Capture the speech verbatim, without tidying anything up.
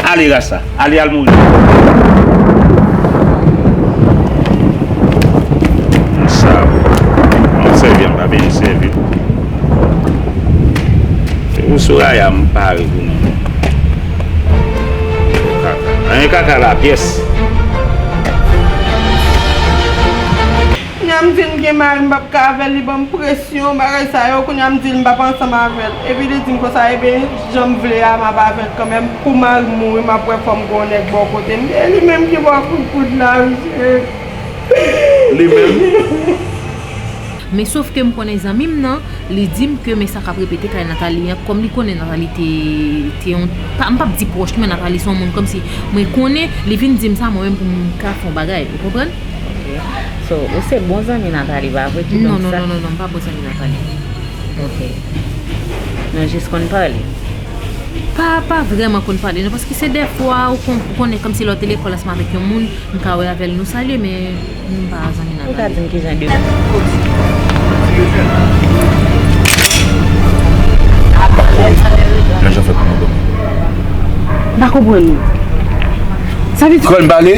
Ale, rasta. Ale, al mouri. Sa, an sèvi, an pa vin sèvi. Se ou Soraya, m pare pou nou. Kaka. Anyen kaka la pyès. Kounya m di l m gen mari, m p ap ka avè l, li ban m presyon, bagay sa yo. Kounya m di l m p ap ansanm avè l. Epi li di m konsa, ebyen, jan m vle a, m ap avè l kanmenm. Pou mari m mouri, m ap wè fò m gen yon nèg bò kote m. E li menm ki bò kout kout la, mesye. Li menm. Men sof ke m konnen zanmi m nan, li di m ke men sa k ap repete kay Nathalie an, kòm li konnen Nathalie te, te yon, pa, m p ap di pwòch li, men Nathalie se yon moun kòmsi mwen konnen, li vin di m sa mwen menm pou m ka fè yon bagay, ou konprann? Ok. So, ou se bon zanmi Nathalie, pa vre? Non, non, non, non, non, m pa bon zanmi Nathalie. Ok. Nou jis konn pale? Pa, pa vrèman konn pale, non, paske se dèfwa ou kon-, ou konnen kòmsi lè w te lekòl ansanm avèk yon moun, m ka wè avè l, nou salye, men nou pa zanmi nan. Ou ka di m ki jan de moun? Nan jan fè pou nou dòmi. M pa konprann ou. Sa vle di. Kòl m pale?